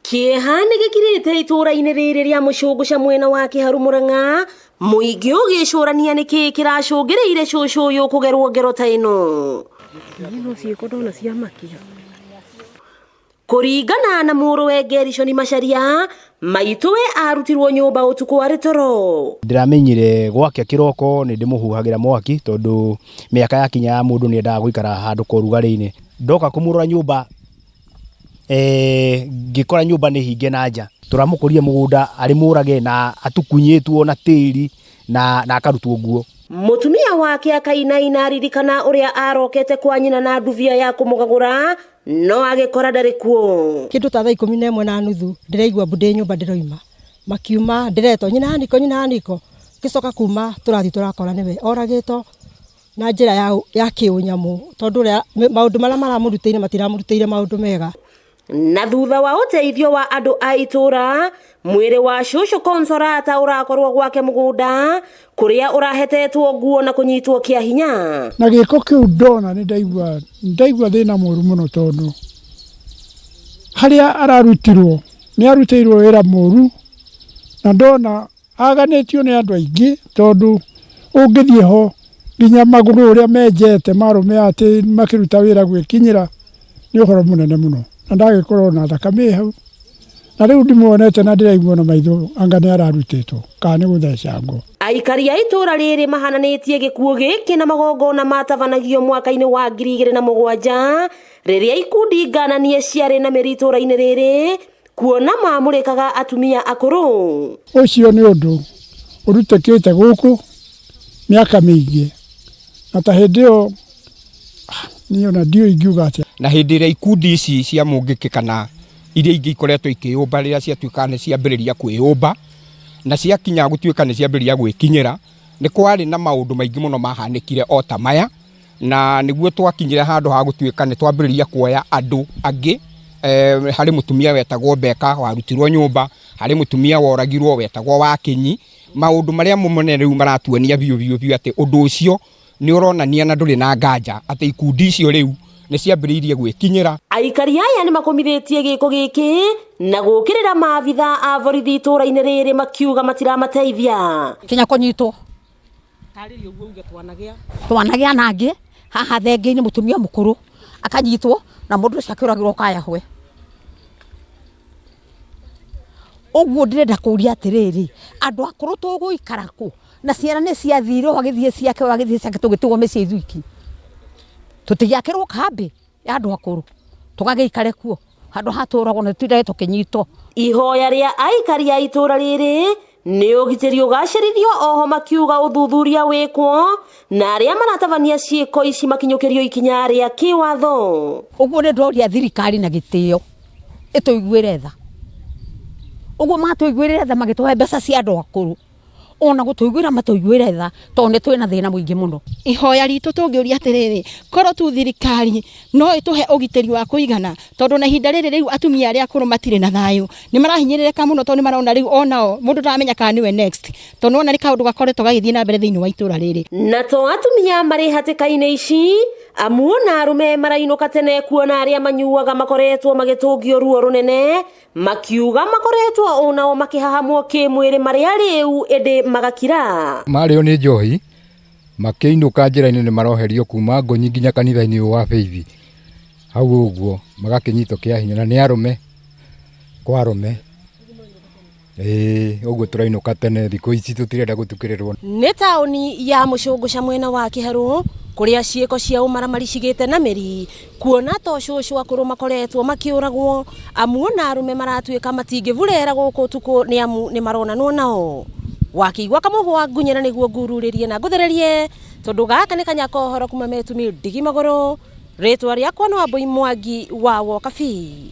Kĩeha nĩ gĩkirĩte itũũra-inĩ rĩrĩ rĩa Mũcũngũca mwena wa Kĩharu Mũrang'a, mũingĩ ũgĩcũrania nĩkĩ kĩracũngĩrĩire cũcũ ũyũ kũgerwo ngero ta ĩno. Niĩ no ciĩko ndona ciamakia. Kũringana na mũrũwe Gerishoni Macharia, maitũwe arutirwo nyũmba ũtukũ arĩ toro. Ndĩramenyire gwakĩa kĩroko nĩ ndĩmũhuhagĩra mwaki tondũ mĩaka yakinya ya mũndũ nĩ endaga gũikara handũ ka ũrugarĩ-inĩ. Ndoka kũmũrora nyũmba ngĩkora nyũmba nĩ hinge na nja. Tũramũkorire mũgũnda arĩ mũrage na atukunyĩtwo na tĩri na akarutwo nguo. Mũtumia wake akainaina aririkana ũrĩa arokete kwa nyina na ndubia ya kũmũgagũra no agĩkora ndarĩ kuo. Kĩndũ ta thaa 11:30 ndĩraigua mbu ndĩ nyũmba ndĩroima, makiuma ndĩretwo nyina Aniko, nyina Aniko, ngĩcoka kuma tũrathiĩ tũrakora nĩwe oragĩtwo na njĩra ya kĩũnyamũ, tondũ ũrĩa maũndũ marĩa maramũrutĩire matiramũrutĩire maũndũ mega. Na thutha wa ũteithio wa andũ a itũũra, mwĩrĩ wa cũcũ Consolata ũrakorwo gwake mũgũnda kũrĩa ũrahetetwo nguo na kũnyitwo kĩa hinya. Na gĩko kĩu ndona nĩ ndaigua thĩna mũru mũno, tondũ harĩa ararutirwo nĩ arutĩirwo wĩra mũru, na ndona aganĩtio nĩ andũ aingĩ, tondũ ũngĩthiĩ ho nginya magũrũ ũrĩa menjete marũme atĩ makĩruta wĩra gwĩkinyĩra nĩ ũhoro mũnene mũno, na ndagĩkorwo na thakame ĩ hau, na rĩu ndimuonete na ndĩraigua na maitho anga nĩ ararutĩtwo kana nĩ gũthecangwo. Aikari a itũũra rĩrĩ mahananĩtie gĩkuũ gĩkĩ na magongona matabanagio mwaka-inĩ wa 2007 rĩrĩa ikundi ngananie ciarĩ na mĩri itũũra-inĩ rĩrĩ kuona mamũrĩkaga atumia akũrũ. Ũcio nĩ ũndũ ũrutĩkĩte gũkũ mĩaka mĩingĩ, na ta hĩndĩ ĩyo niĩ ona ndiũĩ ingiuga atĩa. Na hĩndĩ ĩrĩa ikundi ici cia mũngĩkĩ kana iria ingĩ ikoretwo ikĩyũmba rĩrĩa ciatuĩka nĩ ciambĩrĩria kwĩyũmba na ciakinya gũtuĩka nĩ ciambĩrĩria gwĩkinyĩra, nĩ kwarĩ na maũndũ maingĩ mũno mahanĩkire o ta maya, na nĩguo twakinyire handũ ha gũtuĩka nĩ twambĩrĩria kuoya andũ angĩ. Harĩ mũtumia wetagwo Beka warutirwo nyũmba, harĩ mũtumia woragirwo wetagwo Wakinyi. Maũndũ marĩa monene rĩu maratuonia biũ biũ biũ atĩ ũndũ ũcio nĩ ũronania na ndũrĩ na nganja atĩ ikundi icio rĩu nĩ ciambĩrĩirie gwĩkinyĩra. Aikari aya nĩ makũmithĩtie gĩko gĩkĩ na gũkĩrĩra maabitha a borithi itũũra-inĩ rĩrĩ makiuga matiramateithia. Kinya kũnyitwo. Twanagĩa na angĩ haha thenge-inĩ, mũtumia mũkũrũ akanyitwo na mũndũ ũcio akĩũragĩrwo kayahwe. Ũguo ndĩrenda kũria atĩrĩrĩ, andũ akũrũ tũgũikara kũ? Na ciana nĩ ciathire, ũyũ agĩthiĩ ciake, ũyũ agĩthiĩ ciake, tũgĩtigwo mĩciĩ ithuiki. Tũtigĩakĩrwo kambĩ ya andũ akũrũ, tũgagĩikare kuo handũ ha tũragwo na tũtindage tũkĩnyitwo. Ihoya rĩa aikari a itũũra rĩrĩ nĩ ũgitĩri ũgacĩrithio, oho makiuga ũthuthuria wĩkwo na arĩa maratabania ciĩko ici makinyũkĩrio ikinya rĩa kĩwatho. Ũguo nĩ ndoria thirikari na gĩtĩo ĩtũiguĩre tha. Ũguo matũiguĩrĩre tha magĩtũhe mbeca cia andũ akũrũ, ona gũtũiguĩra matũiguĩre tha, tondũ nĩ twĩna thĩna mũingĩ mũno. Ihoya ritũ tũngĩũria atĩrĩrĩ, korwo tu thirikari no ĩtũhe ũgitĩri wa kũigana, tondũ na ihinda rĩrĩ rĩu atumia arĩa akũrũ matirĩ na thayũ, nĩ marahinyĩrĩrĩka mũno, tondũ nĩ marona rĩu onao mũndũ ndaramenya kana nĩwe next, tondũ nĩwona nĩ kaũndũ gakoretwo gagĩthiĩ na mbere thĩinĩ wa itũra rĩrĩ. Na to atumia marĩ hatĩka-inĩ ici, amu ona arũme marainũka tene kuona arĩa manyuaga makoretwo magĩtũngio ruo rũnene, makiuga makoretwo onao makĩhahamwo kĩmwĩrĩ marĩ arĩu ĩndĩ magakira. Marĩo nĩ njohi makĩinũka njĩra-inĩ nĩ maroherio kuma Ngonyi nginya kanitha-inĩ ũyũ wa Faith hau ũguo, magakĩnyitwo kĩa hinya na nĩ arũme kwa arũme. Ĩĩ ũguo tũrainũka tene thikũ ici tũtirenda gũtukĩrĩrwo. Nĩ taũni ya Mũcũngũca mwena wa Kĩharũ kũrĩa ciĩko cia ũmaramari cigĩte na mĩri, kuona to cũcũ akũrũ makoretwo makĩũragwo, amu ona arũme maratuĩka matingĩburera gũkũ ũtukũ nĩ amu nĩ maronanwo nao. Wakĩigua kamũhwa ngunyĩra nĩguo ngururĩrie na ngũthererie, tondũ gaka nĩ kanya kohoro kuma metumi ndigi magũrũ. Rĩtwa rĩakwa nĩ Wambui Mwangi wa Wokabi.